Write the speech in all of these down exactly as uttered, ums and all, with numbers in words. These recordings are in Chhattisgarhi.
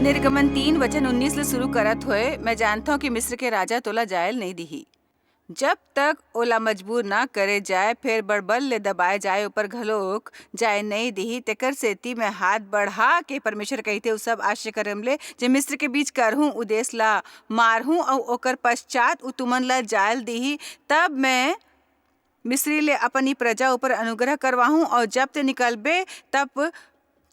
निर्गमन तीन वचन उन्नीस ले शुरू करत होए, मैं जानथौं कि मिस्र के राजा तोला जायल नहीं दिही। जब तक ओला मजबूर ना करे जाए, फेर बड़बल ले दबाए जाए ऊपर घलोक जाए नहीं दिही, तेकर सेती मैं हाथ बढ़ा के परमेश्वर कहिथे, उ सब आश्चर्य करम ले, जे मिस्र के बीच करहूं, उ देश ला मारहूं, अउ ओकर पश्चात उ तुमन ला जायल दिही। तब मैं मिस्री ले अपन ई प्रजा ऊपर अनुग्रह करवाहूं, अउ जब ते निकलबे, तब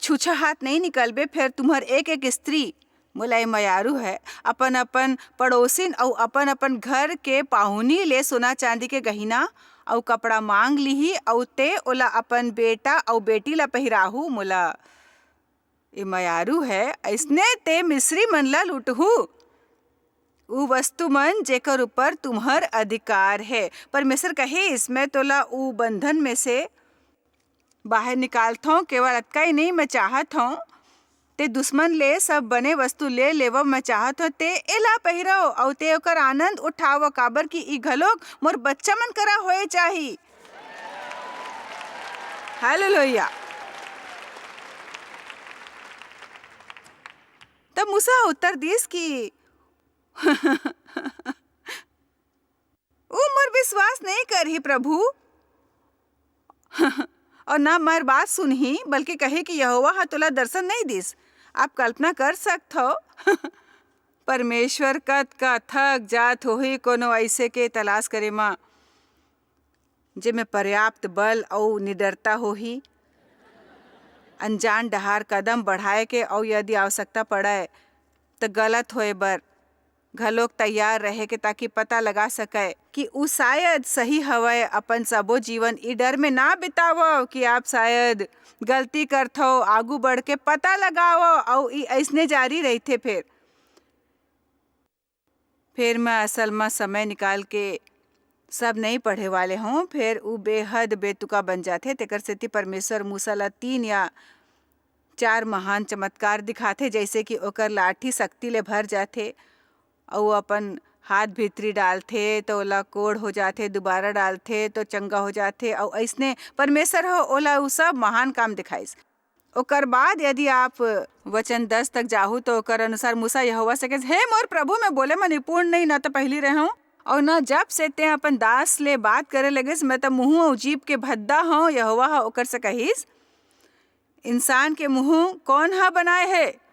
छुछा हाथ नहीं निकलबे। फेर तुम्हर एक-एक स्त्री, मोला ए मयारू है, अपन-अपन पड़ोसिन अउ अपन-अपन घर के पाहुनी ले सोना चांदी के गहिना अउ कपड़ा मांग लिही, अउ ते ओला अपन बेटा अउ बेटी ला पहिराहू। मोला ए मयारू है, अइसने ते मिस्री मन ला लूटहू। उ वस्तु मन, जेकर ऊपर तुम्हर अधिकार है। परमेश्वर कहिस, मैं तोला उ बंधन में से बाहर निकालथौं, केवल अतका ही नहीं, मैं चाहत हौं, ते दुश्मन ले सब बने वस्तु ले लेवव, मैं चाहत हौं, ते एला पहिरव, अउ ते ओकर आनंद उठाव, काबर कि ई घलोक मोर बच्चा मन करा होए चाही। हालेलुया। तब मूसा उत्तर दिस कि "ऊ मोर विश्वास नहीं करही, प्रभु, और ना मोर बात सुनही, बल्कि कही कि यहोवा ह तोला दर्शन नहीं दिस।" आप कल्पना कर सकथव, परमेश्वर कतका थक जात होही कोनो अइसे के तलाश करे म, जेमे पर्याप्त बल अउ निडरता होही। अनजान डहार कदम बढ़ाए के, अउ यदि आवश्यकता पड़े, त गलत होए बर घलोक तैयार रहे के, ताकि पता लगा सकय कि ऊ शायद सही हवय। अपन सबो जीवन ई डर में ना बितावव कि आप शायद गलती करथव। आगू बढ़ के पता लगावव, अउ ई अइसने जारी रहिथे। फेर, फेर मैं असल म समय निकाल के सब नहीं पढ़े वाले हौं, फेर ऊ बेहद बेतुका बन जाथे। तेकर सेती परमेश्वर मूसा ला तीन या चार महान चमत्कार दिखाथे, जइसे कि ओकर लाठी शक्ति ले भर जाथे, अउ अपन हाथ भीतरी डालथे, तो ओला कोढ़ हो जाथे, दोबारा डालथे, तो चंगा हो जाथे, अउ अइसने परमेश्वर ह ओला ऊ सब महान काम दिखाइस। ओकर बाद यदि आप वचन दस तक जाहू, तो ओकर अनुसार मूसा यहोवा से कहिस, "हे मोर प्रभु, मैं बोले म निपुण नहीं, न तो पहिली रहे हूँ, अउ न जब से तें अपन दास ले बात करे लगिस, मैं तो मुंह अउ जीभ के भद्दा हूँ।" यहोवा ह ओकर से कहिस, "इंसान के मुंह कौन ह बनाए हे?"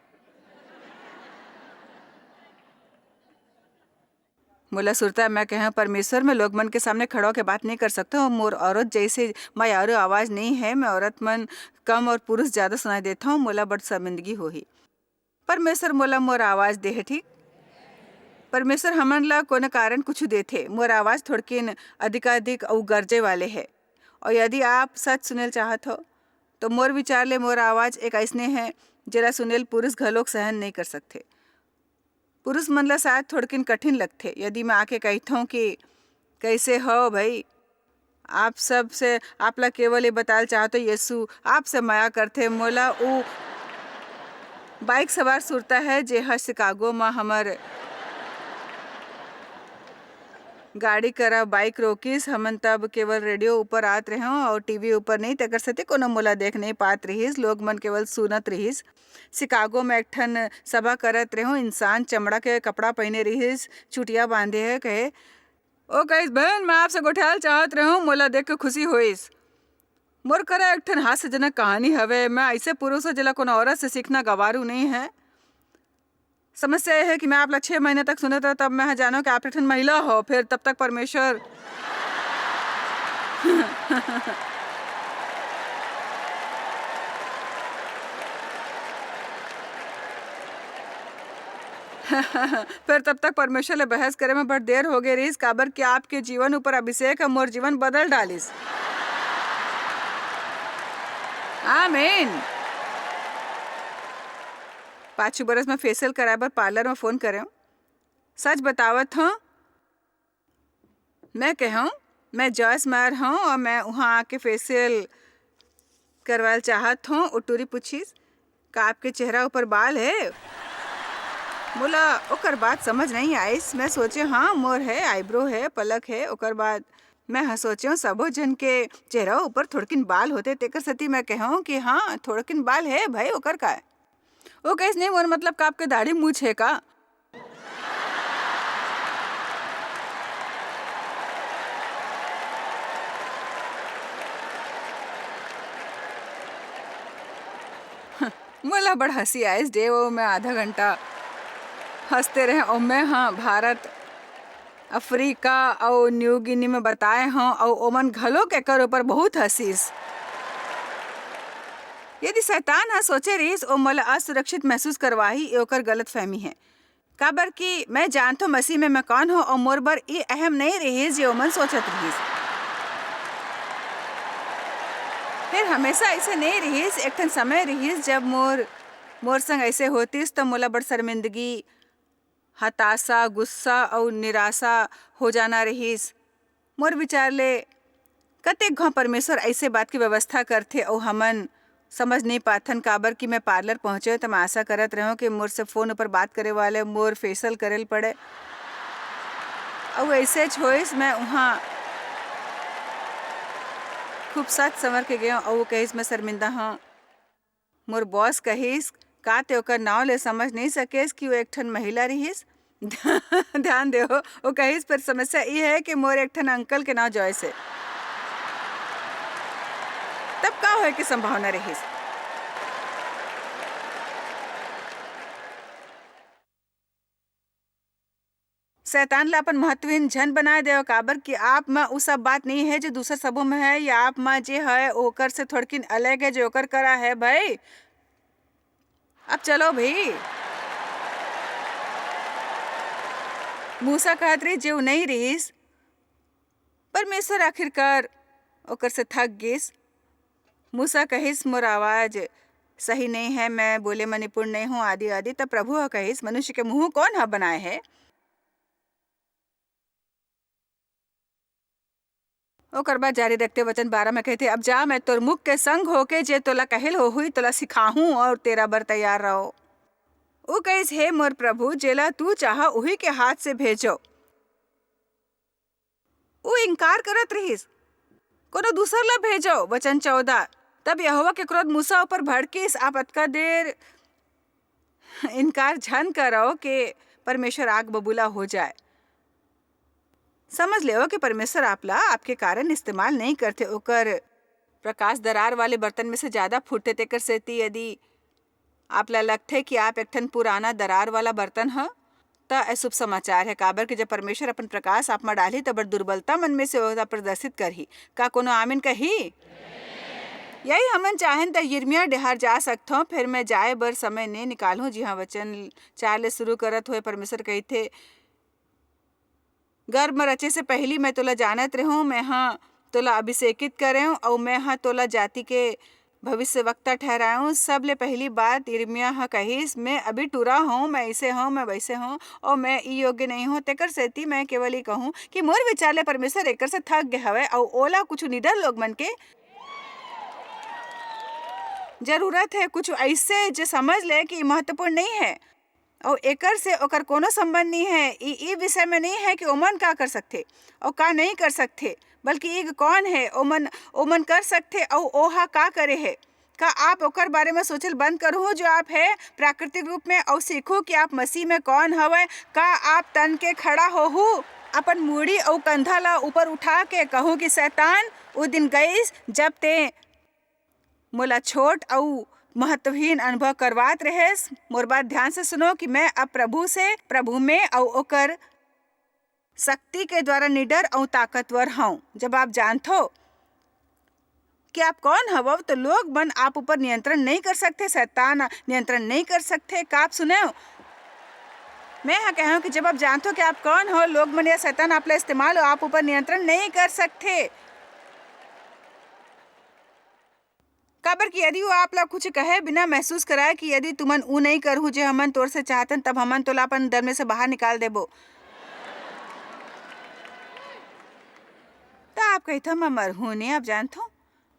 मोला सुरता, मैं कहे, "परमेश्वर, मैं लोग मन के सामने खड़ा होके बात नहीं कर सकता हूँ। मोर औरत जैसे मैं औरो आवाज नहीं है, मैं औरत मन कम और पुरुष ज्यादा सुनाई देता हूँ, मोला बड़ शर्मिंदगी होही।" परमेश्वर मोला मोर आवाज दे हे, ठीक? परमेश्वर हमन ला कोनो कारण कुछ देथे। मोर आवाज थोड़किन अधिकाधिक अउ गरजे वाले है। और यदि आप सच सुनेल चाहत हो, तो मोर विचार ले मोर आवाज एक अइसने है, जेला सुनेल पुरुष घलोक सहन नहीं कर सकथे। पुरुष मन ला शायद थोड़किन कठिन लगथे, यदि मैं आके कहिथौं कि, "कैसे हो भाई?" आप सब से, आप ला केवल ये बताल चाहत हो, यीशु आपसे मया करथे। मोला ऊ बाइक सवार सुरता है, जे ह शिकागो म हमर गाड़ी करा बाइक रोकिस। हमन तब केवल रेडियो ऊपर आत रहेंव और टीवी ऊपर नहीं, तेकर सेती कोनो मोला देख नहीं पात रिहिस। लोग मन केवल सुनत रिहिस। शिकागो में एक ठन सभा करत रहेंव, इंसान चमड़ा के कपड़ा पहने रिहिस, चुटिया बांधे है, कहे, ओ कहिस, "बहन, मैं आपसे गोठियाल चाहत रहेंव, मोला देख के खुशी होइस।" मोर करा एक ठन हास्यजनक कहानी हवे। मैं ऐसे पुरुष हूँ, जेला कोनो औरत से सीखना गवारू नहीं है। समस्या ये है कि मैं आप ला छह महीने तक सुनत रहा, तब मैं ह जानव कि आप एक ठन महिला हो। फिर तब तक परमेश्वर फिर तब तक परमेश्वर ले बहस करे में बड़ देर हो गए रहिस, काबर कि आपके जीवन ऊपर अभिषेक ह मोर जीवन बदल डालिस। आमीन। पाछू बरस में फेशियल कराए बर पार्लर में फोन करेंव। सच बतावत हूँ, मैं कहूँ, मैं जॉयस मायर हूँ और मैं वहाँ आके फेशियल करवाल चाहत हूँ। ओ टूरी पूछिस, "का आपके चेहरा ऊपर बाल है?" मोला ओकर बात समझ नहीं आइस। मैं सोचे, "हाँ, मोर है, आईब्रो है, पलक है।" ओकर बाद मैं ह सोचे, "सबो जन के चेहरा ऊपर थोड़किन बाल होथे, तेकर सेती मैं कहूँ कि हाँ, थोड़किन बाल है भाई, ओकर का है?" वो कहिस, "नहीं, मोर मतलब का आपके दाढ़ी मूछ हे का?" मोला बड़ हंसी आइस डे, वो मैं आधा घंटा हंसते रहे। और मैं, हाँ, भारत, अफ्रीका अउ न्यू गिनी में बताए हंव, अउ ओमन घलोक एकर ऊपर बहुत हंसिस। यदि शैतान ह सोचे रहिस, ओ मोला असुरक्षित महसूस करवाही, ये ओकर गलतफहमी हे। काबर कि मैं जानथों मसीह में मैं कौन हूँ, अउ मोर बर ये अहम नहीं रहिस, जे ओमन सोचत रहिस। फिर हमेशा ऐसे नहीं रहिस, एक ठन समय रहिस, जब मोर, मोर संग ऐसे होतिस, त मोला बड़ शर्मिंदगी, हताशा, गुस्सा अउ निराशा हो जाना रहिस। मोर विचार ले, कतेक घांव परमेश्वर ऐसे बात की व्यवस्था करथे अउ हमन समझ नहीं पाथन, काबर कि मैं पार्लर पहुंचे हूं, त मैं आशा करत रहे हूं कि मोर से फोन ऊपर बात करे वाले मोर फेशियल करे ल पड़े। अउ ऐसे च होइस, मैं उहां खूब सच संवर के गए हूं, अउ वो कहिस, "मैं शर्मिंदा हूं।" मोर बॉस कहिस, "का ते ओकर नाव ले समझ नहीं सकेस कि वो एक ठन महिला रिहिस?" ध्यान दे हो, वो कहिस, "पर समस्या ये है कि मोर एक ठन अंकल के नाव जॉयस है।" तब का होए के संभावना रहिस? शैतान ला अपन महत्वहीन झन बनाए देव, काबर कि आप म उ सब बात नहीं है जो दूसर सबो म है, या आप म जे है ओकर से थोड़किन अलग है जो ओकर करा है भाई। अब चलो भाई। मूसा कहत रही, "जे उ नहीं रहिस, परमेश्वर आखिरकार ओकर से थक गिस।" मूसा कहिस, "मोर आवाज सही नहीं है, मैं बोले म निपुण नहीं हूँ," आदि आदि। तब प्रभु ह कहिस, "मनुष्य के मुंह कौन ह बनाए है?" ओकर बाद जारी रखते वचन बारह में कहते, "अब जा, मैं तोर मुख के संग होके जे तोला कहिल होहुई, तोला सिखाहूं और तेरा बर तैयार रहो।" उ कहिस, "हे मोर प्रभु, जेला तू चाह, उही के हाथ से भेजो।" उ इनकार करत रहिस, "कोनो दूसर ला भेजो।" वचन चौदह, तब यहोवा के क्रोध मूसा ऊपर भड़किस, "आप अतका देर इनकार झन करो के परमेश्वर आग बबूला हो जाए।" समझ लेवो कि परमेश्वर आपला आपके कारण इस्तेमाल नहीं करथे, ओकर प्रकाश दरार वाले बर्तन में से ज्यादा फूटथे। तेकर सेती यदि आपला लगथे कि आप एक ठन पुराना दरार वाला बर्तन ह, त अशुभ समाचार है, काबर कि जब परमेश्वर अपन प्रकाश आप म डालही, त बड़ दुर्बलता मन में से ओला प्रदर्शित करही। का कोनो आमीन कही? यही हमन चाहेन त यिर्मयाह डहार जा सकथों, फेर मैं जाए बर समय ने निकालहूं, जिहां वचन चार ले शुरू करत हुए परमेश्वर कहिथे, "गर्भ म रचे से पहिली मैं तोला जानत रेहेंव, मैं ह तोला अभिषेकित करेंव अऊ मैं ह तोला जाति के भविष्यवक्ता ठहराएंव।" सबले पहिली बात यिर्मयाह ह कहिस, "मैं अभी टूरा हंव, मैं अइसे हंव, मैं वइसे हंव, अऊ मैं ई योग्य नइं हंव, तेकर सेती मैं केवल ई कहूं कि मोर विचार ले परमेसर एकर से थक गे हवय अऊ ओला कुछ निडर लोग मन के जरूरत हे, कुछ अइसे जे समझ ले कि ई महत्वपूर्ण नइं हे।" अउ एकर से ओकर कोनो संबंध नइ हे। ई, ई विषय में नइ हे कि ओमन का कर सकथे अउ का नइ कर सकथे, बल्कि ई कौन हे, ओमन, ओमन कर सकथे अउ ओहा का करे हे। का आप ओकर बारे में सोचल बंद करहू जो आप हे प्राकृतिक रूप में, अउ सीखू कि आप मसीह में कौन हवय? का आप तन के खड़ा होहू, अपन मुड़ी अउ कंधा ला ऊपर उठा के कहू कि शैतान, उ दिन गईस जब ते मोला छोट अउ महत्वहीन अनुभव करवात रहेस। मोर बात ध्यान से सुनो कि मैं अब प्रभु से, प्रभु में अउ ओकर शक्ति के द्वारा निडर अउ ताकतवर हंव। जब आप जानथो कि आप कौन हवव, तो लोग मन आप ऊपर नियंत्रण नइ कर सकथे, शैतान नियंत्रण नइ कर सकथे। का आप सुनेव? मैं ह कहंव कि जब आप जानथो कि आप कौन हो, लोग मन या शैतान आप ला इस्तेमाल, आप ऊपर नियंत्रण नइ कर सकथे। काबर कि यदि वो आप ला कुछ कहे बिना महसूस कराए कि यदि तुमन ऊ नइ करहू जे हमन तोर से चाहतन, तब हमन तोला अपन दल में से बाहर निकाल देबो। त आप कहिथो, "मैं मरहूं ने?" आप जानथो,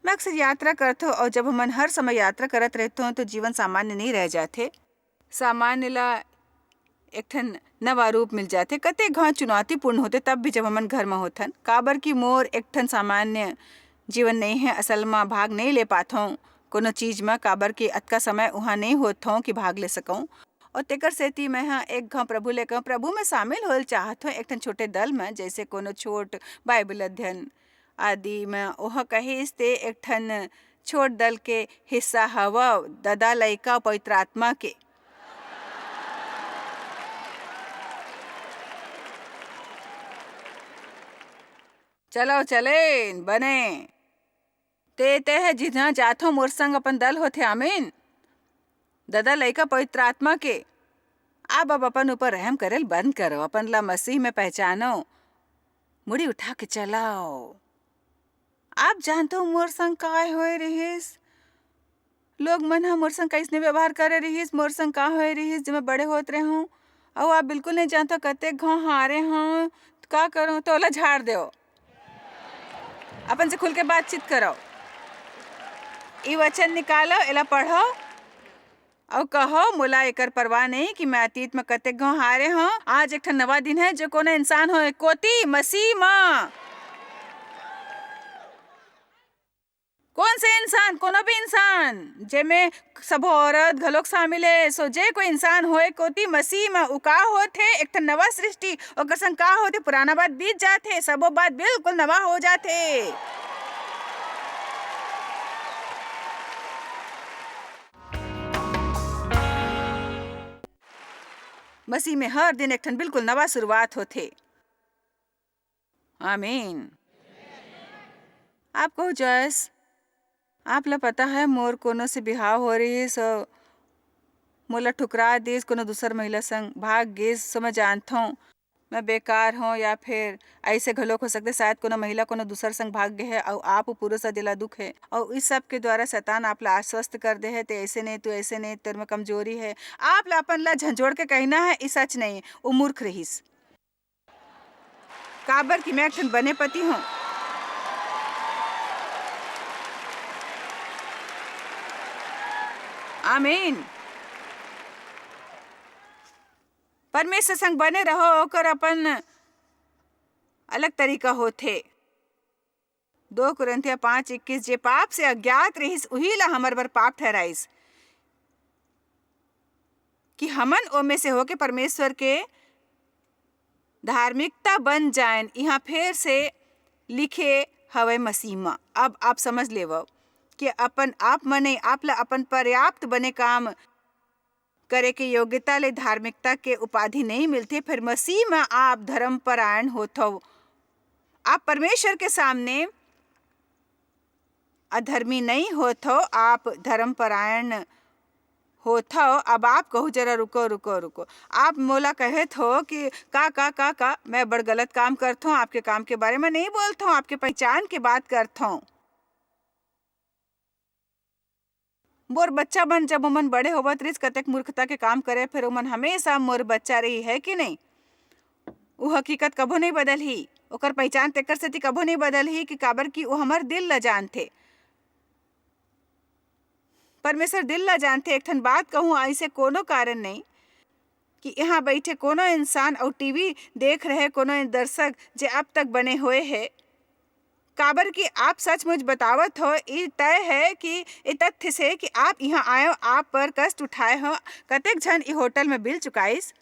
मैं अक्सर यात्रा करथो, अउ जब हमन हर समय यात्रा करत रहथो, तो जीवन सामान्य नइ रह जाथे। सामान्य ला एक ठन नवा रूप मिल जाथे। कतेक घांव चुनौतीपूर्ण होथे, तब भी जब हमन घर म होथन, काबर कि मोर एक ठन सामान्य जीवन नइ हे, असल म भाग नइ ले पाथंव कोनो चीज म, काबर कि अतका समय उहाँ नइ होत हों कि भाग ले सकौं। अउ तेकर सेती मैं ह एक घांव प्रभु ले कहूं, "प्रभु, मैं शामिल होल चाहत हों एक ठन छोटे दल म, जइसे कोनो छोट बाइबल अध्ययन आदि म।" ओह कहिस, "ते एक ठन छोट दल के हिस्सा हवव, ददा, लइका, पवित्र आत्मा के।" चलो, चलेन, बने। ते, तेह जिहां जाथो, मोर संग अपन दल होथे। आमीन। ददा, लइका, पवित्र आत्मा के, आप अब अपन ऊपर रहम करेल बंद करो, अपन ला मसीह में पहचानो, मुड़ी उठा के चलाओ। आप जानथो मोर संग काय होए रिहिस? लोग मन ह मोर संग कइसने व्यवहार करे रिहिस, मोर संग का होए रिहिस, जब मैं बड़े होत रहूं? अउ आप बिल्कुल नइ जानथो, कतेक घांव हारे हंव, का करूं? तो ओला झाड़ देव, अपन से खुल के बातचीत करव। ई वचन निकालव, एला पढ़व, अउ कहो, "मोला एकर परवाह नइ कि मैं अतीत म कतेक घांव हारे हंव। आज एक ठन नवा दिन हे, जो कोनो इंसान होए कोती मसीह म।" कोन से इंसान? कोनो भी इंसान, जेमे सबो औरत घलोक शामिल हे। So, जे कोई इंसान होए कोती मसीह म, उ का होथे? एक ठन नवा सृष्टि। ओकर संग का होथे? पुराना बात बीत जाथे, सबो बात बिल्कुल नवा हो जाथे। मसीह में हर दिन एक ठन बिल्कुल नवा शुरुआत होथे। आमीन। आप कहो, "जॉयस, आप ला पता है, मोर कोनो से बिहाव हो रहिस अउ मोला ठुकरा दिस, कोनो दूसर महिला संग भाग गिस, so मैं जानथों, मैं बेकार हों, या फिर ऐसे घलोक हो सकथे, शायद कोनो महिला कोनो दूसर संग भाग गे है अउ आप वो पुरुष ला जेला दुख है, अउ इस सब के द्वारा शैतान आप ला आश्वस्त कर दे है, ते ऐसे नहीं, तू ऐसे नहीं, तेरे में कमजोरी है।" आप ला अपन ला झंझोड़ के कहना है, ई सच नहीं, वो मूर्ख रहिस। काबर कि मैं एक ठन बने पति हों। आमीन। परमेश्वर संग बने रहो, ओकर अपन अलग तरीका होथे। दो कुरिन्थिया पाँच इक्कीस, "जे पाप से अज्ञात रहिस, उही ला हमर बर पाप ठहराइस, कि हमन ओमे से होके परमेश्वर के धार्मिकता बन जाएन।" इहाँ फेर से लिखे हवय मसीह म। अब आप समझ लेवव कि अपन आप म नहीं, आप ला अपन पर्याप्त बने काम करे के योग्यता ले धार्मिकता के उपाधि नहीं मिलथे, फिर मसीह म आप धर्मपरायण होथव। आप परमेश्वर के सामने अधर्मी नहीं होथव, आप धर्मपरायण होथव। अब आप कहू, "जरा रुको, रुको, रुको। आप मोला कहेत हो कि का, का, का, का? मैं बड़ गलत काम करथों, आपके काम के बारे में नहीं बोलथों, आपके पहचान के बात करथों।" मोर बच्चा मन, जब ओमन बड़े होवत रिस, कतेक मूर्खता के काम करे, फेर ओमन हमेशा मोर बच्चा रही, है कि नहीं? वो हकीकत कभो नहीं बदलही, ओकर पहचान तेकर सेती कभो नहीं बदलही कि काबर कि वो हमर दिल ल जानथे। परमेश्वर दिल ल जानथे। एक ठन बात कहूँ, ऐसे कोनो कारण नहीं कि यहाँ बैठे कोनो इंसान अउ टीवी देख रहे कोनो दर्शक जे अब तक बने होए है, काबर कि आप सचमुच बतावत हो, ई तय है कि ई तथ्य से कि आप यहाँ आए हो, आप पर कष्ट उठाए हो। कतेक झन ई होटल में बिल चुकाइस,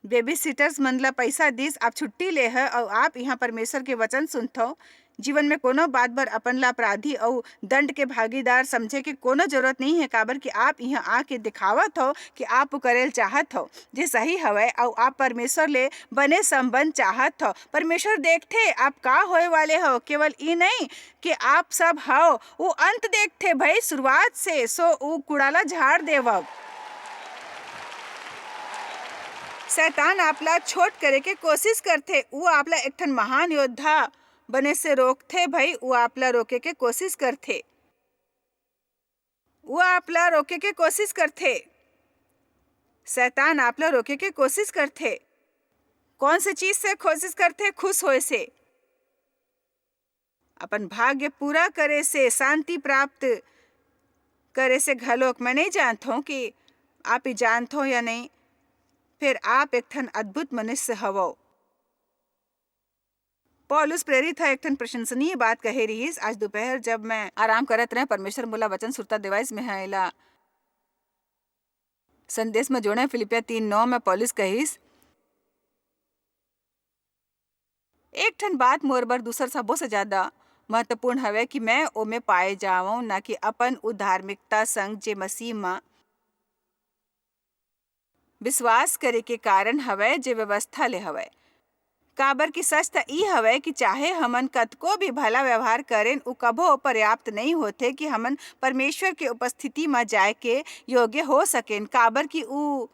बेबी सीटर्स मन ला पैसा दिस, आप छुट्टी ले ह अउ आप यहाँ परमेश्वर के वचन सुनथव। जीवन में कोनो बात बर अपन ला अपराधी अउ दंड के भागीदार समझे के कोनो जरूरत नहीं है, काबर कि आप यहाँ आके दिखावत हव कि आप वो करेल चाहत हव, जे सही हवय, अउ आप परमेश्वर ले बने संबंध चाहत हव। परमेश्वर देखथे आप का होए वाले हव। केवल ई नहीं कि आप सब हव, वो अंत देखथे भई, शुरुआत से। So, वो कूड़ा ला झाड़ देवव। शैतान आप ला छोट करे के कोशिश करथे, वो आप ला एक ठन महान योद्धा बने से रोकथे भई, वो आप ला रोके के कोशिश करथे, वो आप ला रोके के कोशिश करथे। शैतान आप ला रोके के कोशिश करथे। कौन से चीज से कोशिश करथे? खुश होए से, अपन भाग्य पूरा करे से, शांति प्राप्त करे से घलोक। मैं नहीं जानथों कि आप ही जानथो या नहीं, फिर आप एक ठन अद्भुत मनुष्य हवो। पौलुस प्रेरित ह एक ठन प्रशंसनीय बात कहे रिहिस। आज दोपहर जब मैं आराम करत रहें, परमेश्वर मोला वचन सुरता देवाइस, मैं ह एला संदेश म जोड़ें। फिलिपिया तीन नौ में पौलुस कहिस, "एक ठन बात मोर बर दूसर सबो से ज्यादा महत्वपूर्ण हवय कि मैं ओमे पाए जावंव, ना कि अपन उधार्मिकता संग, जे मसीह म विश्वास करे के कारण हवय, जे व्यवस्था ले हवय। काबर कि सच त ई हवय कि चाहे हमन कतको भी भला व्यवहार करेन, उ कभो पर्याप्त नइ होथे कि हमन परमेश्वर के उपस्थिति म जाय के योग्य हो सकेन, काबर कि उ,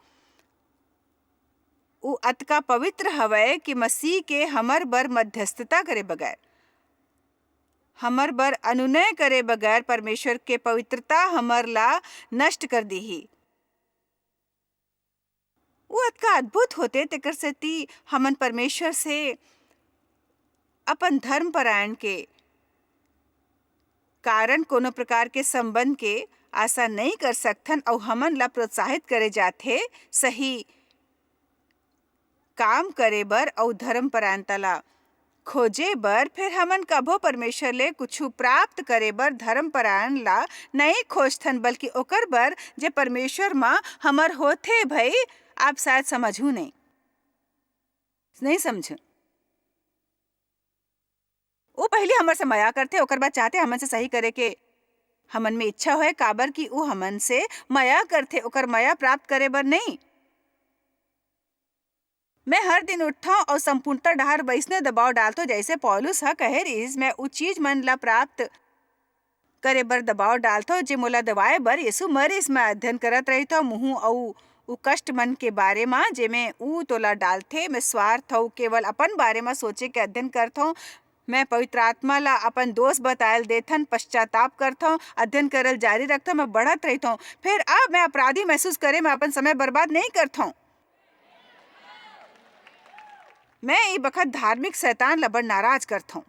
उ अतका पवित्र हवय कि मसीह के हमर बर मध्यस्थता करे बगैर, हमर बर अनुनय करे बगैर परमेश्वर के पवित्रता हमर ला नष्ट कर दीही।" वो अतका अद्भुत होथे, तेकर सेती हमन परमेश्वर से अपन धर्मपरायण के कारण कोनो प्रकार के संबंध के आशा नइ कर सकथन, अउ हमन ला प्रोत्साहित करे जाथे सही काम करे बर अउ धर्मपरायणता ला खोजे बर। फेर हमन कभो परमेश्वर ले कुछु प्राप्त करे बर धर्मपरायण ला नइ खोजथन, बल्कि ओकर बर जे परमेश्वर म हमर होथे। भई, आप शायद समझू नइ, नइ समझ। वो पहिली हमर से मया करथे, ओकर बाद चाहथे हमन से सही करे के हमन में इच्छा होय, काबर कि वो हमन से मया करथे, ओकर मया प्राप्त करे बर नइ। मैं हर दिन उठथंव अउ संपूर्णता डहार वइसने दबाव डालथंव, जइसे पौलुस ह कहे रिहिस, मैं उ चीज मन ला प्राप्त करे बर दबाव डालथंव, जे मोला देवाय बर यीशु मरिस। मैं अध्ययन करत रहिथंव, मुहूं अउ उ कष्ट मन के बारे म, जेमे उ तोला डालथे। मैं स्वार्थ अउ केवल अपन बारे म सोचे के अध्ययन करथंव। मैं पवित्र आत्मा ला अपन दोष बतायल देथन, पश्चाताप करथंव, अध्ययन करल जारी रखथंव, मैं बढ़त रहिथंव। फेर अब मैं अपराधी महसूस करे म अपन समय बर्बाद नइ करथंव। मैं ए बखत धार्मिक शैतान ला बड़ नाराज करथंव।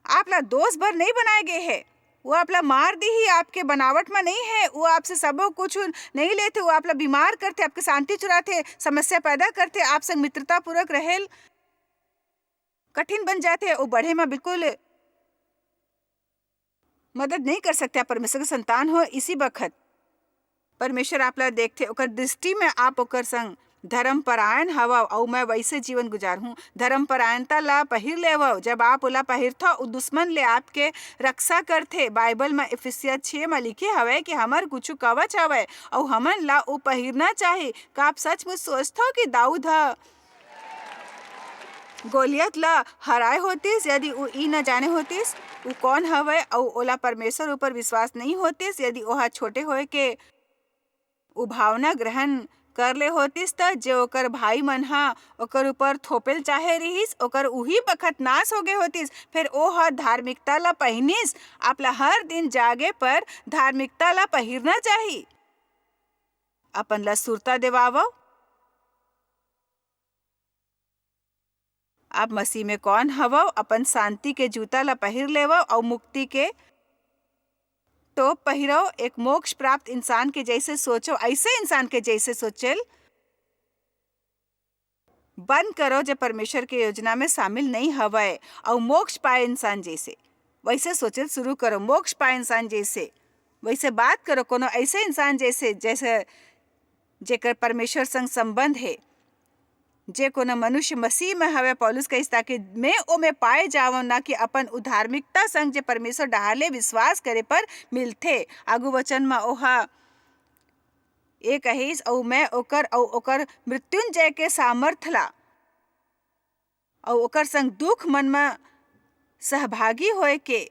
आप ला दोष बर नइ बनाए गे हे। वो आप ला मार दीही, आपके बनावट म नइ हे। वो आपसे सबो कुछ नइ लेथे, वो आप ला बीमार करथे, आपके शांति चुराथे, समस्या पैदा करथे, आप संग मित्रतापूर्वक रहेल कठिन बन जाथे, वो बढ़े म बिल्कुल मदद नइ कर सकथे। आप परमेश्वर के संतान हो, इसी बखत परमेश्वर आप ला देखथे, ओकर दृष्टि में आप ओकर संग धर्म परायण हवव, अऊ मैं वइसे जीवन गुजारहूं। धर्म परायणता ला पहिर लेवव। जब आप ओला पहिरथव, उ दुश्मन ले आपके रक्षा करथे। बाइबल म इफिसिया छह म लिखे हवय कि हमर कुछु कवच हवय, अऊ हमन ला उ पहिरना चाही। का आप सचमुच सोचथव कि दाऊद ह गोलियत ला हराए होतिस, यदि उ ई न जाने होतिस, उ कौन हवय, अऊ ओला परमेश्वर ऊपर विश्वास नइ होतिस, यदि ओहा छोटे होए के उभावना ग्रहण कर ले होतिस, त जे ओकर भाई मन ह ओकर ऊपर थोपेल चाहे रिहिस, ओकर उही बखत नाश हो गे होतिस। फेर ओ ह धार्मिकता ला पहिनिस। आप ला हर दिन जागे पर धार्मिकता ला पहिरना चाही। अपन ला सुरता देवावव। आप मसीह में कौन हवव? अपन शांति के जूता ला पहिर लेवव अऊ मुक्ति के टोप पहिरव। एक मोक्ष प्राप्त इंसान के जैसे सोचव, ऐसे इंसान के जैसे सोचेल बंद करो, जे परमेश्वर के योजना में शामिल नहीं हवय, अऊ मोक्ष पाए इंसान जैसे वैसे सोचेल शुरू करो। मोक्ष पाए इंसान जैसे वैसे बात करो, कोनो ऐसे इंसान जैसे, जैसे जेकर परमेश्वर संग संबंध हे। जे कोनो मनुष्य मसीह में हवे, पौलुस कहिस, ताकि मैं ओमे पाए जावं, ना कि अपन उधार्मिकता संग, जे परमेश्वर डहार ले विश्वास करे पर मिलथे। आगू वचन म ओहा ए कहिस, "अऊ मैं ओकर अऊ ओकर मृत्युंजय के सामर्थ ला, अऊ ओकर संग दुख मन म सहभागी होए के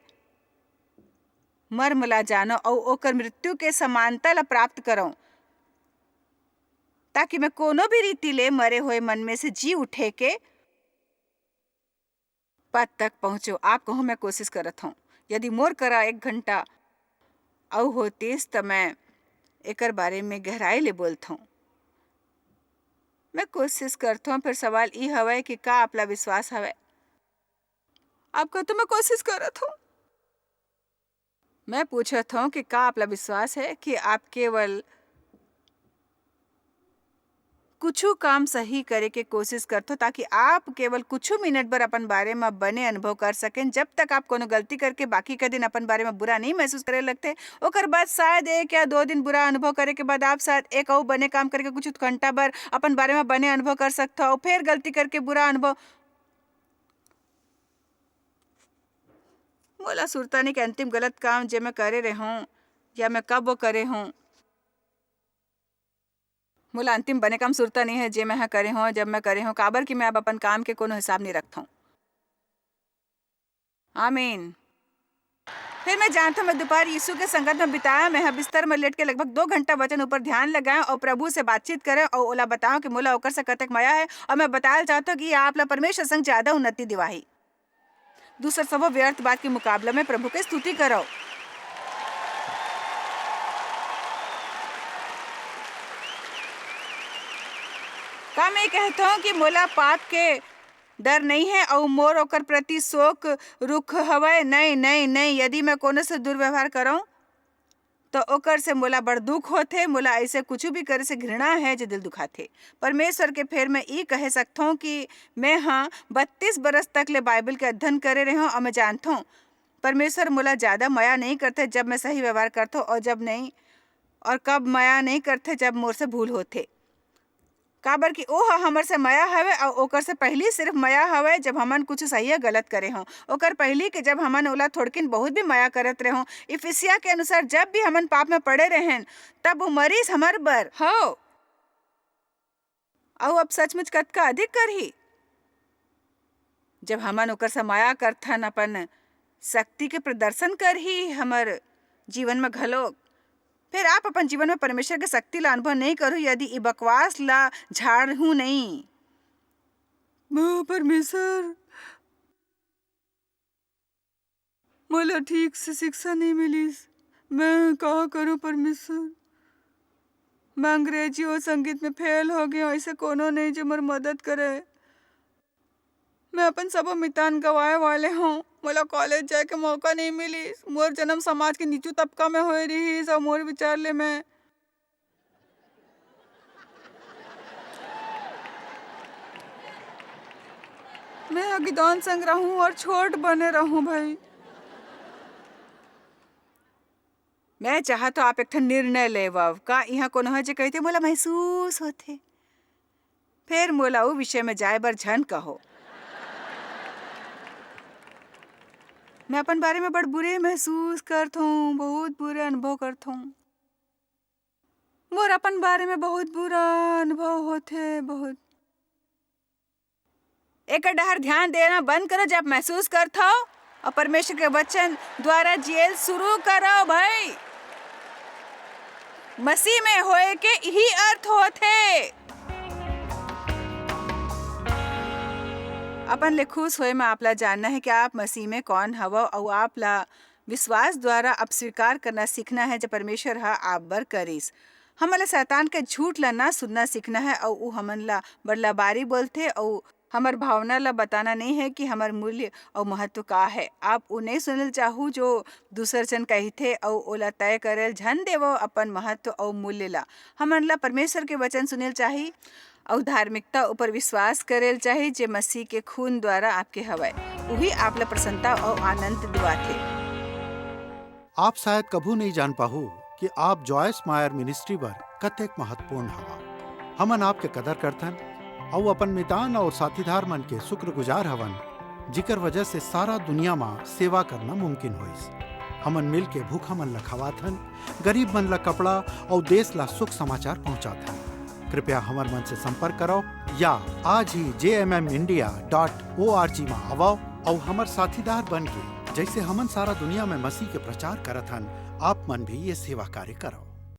मर्म ला जानव, अऊ ओकर मृत्यु के समानता ला प्राप्त करव, ताकि मैं कोनो भी रीति ले मरे होए मन में से जी उठे के पद तक पहुँचो।" आप कहूँ, "मैं कोशिश करत हूँ। यदि मोर करा एक घंटा अऊ होतिस, त मैं एकर बारे में गहराई ले बोलत हूँ।" मैं कोशिश करत हूँ, फिर सवाल ई हवय कि का आप ला विश्वास हवय? आप कहते, "मैं कोशिश करत हूँ।" मैं पूछत हूँ कि का आप ला विश्वास है कि आप केवल कुछु काम सही करे के कोशिश करथो, ताकि आप केवल कुछु मिनट बर अपन बारे म बने अनुभव कर सकें। जब तक आप कोनो गलती करके बाकी के दिन अपन बारे म बुरा नहीं महसूस करे लगथे, ओकर बाद शायद एक या दो दिन बुरा अनुभव करे के बाद आप शायद एक अउ बने काम करके कुछ घंटा बर अपन बारे म बने अनुभव कर सकथो, अउ फेर गलती करके बुरा अनुभव। मोला सुरता नहीं कि अंतिम गलत काम जे मैं करे रेहों या मैं कब वो करे हों। मोला अंतिम बने काम सुरता नहीं है जे मैं ह करे हों, जब मैं करे हों, काबर कि मैं अब अपन काम के कोनो हिसाब नहीं रखथों। आमीन। फिर मैं जानथों, मैं दोपहर यीशु के संगत में बिताया। मैं ह बिस्तर में लेट के लगभग दो घंटा वचन ऊपर ध्यान लगाया और प्रभु से बातचीत करे और ओला बताओ कि मोला ओकर से कतेक मया है, और मैं बतायल चाहथों कि ये आप ला परमेश्वर संग ज्यादा उन्नति दिवाही। दूसर सबो व्यर्थ बात के मुकाबला में प्रभु के स्तुति करो। का मैं कहथों कि मोला पाप के डर नहीं है अउ मोर ओकर प्रति शोक रुख हवय? नहीं, नहीं, नहीं। यदि मैं कोनो से दुर्व्यवहार करौं, तो ओकर से मोला बड़ दुख होथे। मोला अइसे कुछु भी करे से घृणा है, जे दिल दुखाथे। परमेश्वर के फेर मैं ई कहे सकथौं कि मैं ह बत्तीस बरस तक ले बाइबल के अध्ययन करे रेहों, अउ मैं जानथौं, परमेश्वर मोला ज्यादा मया नहीं करथे, जब मैं सही व्यवहार करथौं, अउ जब नहीं, अउ कब मया नहीं करथे, जब मोर से भूल होथे। काबर कि ओह हमर से मया हवय, अउ ओकर से पहिली सिर्फ मया हवय, जब हमन कुछ सही या गलत करे हों। ओकर पहिली के जब हमन ओला थोड़किन बहुत भी मया करत रेहों, इफिसिया के अनुसार जब भी हमन पाप में पड़े रहेन, तब वो मरीस हमर बर। हो, अउ अब सचमुच कतका अधिक करही। जब हमन ओकर से मया करथन, अपन शक्ति के प्रदर्शन करही हमर जीवन में घलो। फिर आप अपन जीवन में परमेश्वर के शक्ति ला अनुभव नहीं करू, यदि ई बकवास ला झाड़हू नहीं। ओ परमेश्वर, मोला ठीक से शिक्षा नहीं मिलिस। मैं का करूं परमेश्वर? मैं अंग्रेजी और संगीत में फेल हो गया, ऐसे कोनो नहीं जो मोर मदद करे। मैं अपन सबो मितान गवाए वाले हूँ। मोला कॉलेज जाए के मौका नहीं मिलिस। मोर जन्म समाज के नीचू तबका में होए रहिस और मोर विचार ले मैं मैं ह गिदोन संग रहूं और छोट बने रहूं भाई। मैं चाहत हूं आप एक ठन निर्णय लेवव। का इहां कोनो ह जे कहिथे मोला महसूस होथे? फेर मोला उ विषय में जाए बर झन कहो। मैं अपन बारे में बड़ बुरे महसूस करथों, बहुत बुरे अनुभव करथों। मोर अपन बारे में बहुत बुरा अनुभव होथे, बहुत। एकर डहर ध्यान देना बंद करो, जब महसूस करथो, और परमेश्वर के वचन द्वारा जियल शुरू करो भाई। मसीह में होए के इही अर्थ होथे। अपन ले खुश होए में आपला जानना है कि आप मसीह में कौन हवव, अउ आपला विश्वास द्वारा अब स्वीकार करना सीखना है, जब परमेश्वर ह आप बर करिस। हमन ला शैतान के झूठ ला ना सुनना सीखना है, अउ उ हमन ला बड़ लबारी बोलथे, अउ हमर भावना ला बताना नहीं है कि हमर मूल्य अउ महत्व का है। आप उ नहीं सुनल चाहू, जो दूसर जन कहिथे, अउ ओला तय करल झन देवो अपन महत्व अउ मूल्य ला। हमन ला परमेश्वर के वचन सुनल चाही, अउ धार्मिकता ऊपर विश्वास करेल चाही, जे मसीह के खून द्वारा आपके हवय। उही आप ला प्रसन्नता अउ आनंद दिवाथे। आप शायद कभू नहीं जान पाहू कि आप जॉयस मायर मिनिस्ट्री बर कतेक महत्वपूर्ण हवा। हमन आपके कदर करथन अउ अपन मितान अउ साथीदार मन के शुक्रगुजार हवन, जिकर वजह से सारा दुनिया म सेवा करना मुमकिन होइस। हमन मिल के भूखा मन ल खवाथन, गरीब मन ल कपड़ा अउ देश ल सुख समाचार पहुंचाथन। कृपया हमर मन से संपर्क करव या आज ही J M M India dot O R G म आवव अउ हमर साथीदार बन के, जैसे हमन सारा दुनिया में मसीह के प्रचार करत हन, आप मन भी ये सेवा कार्य करव।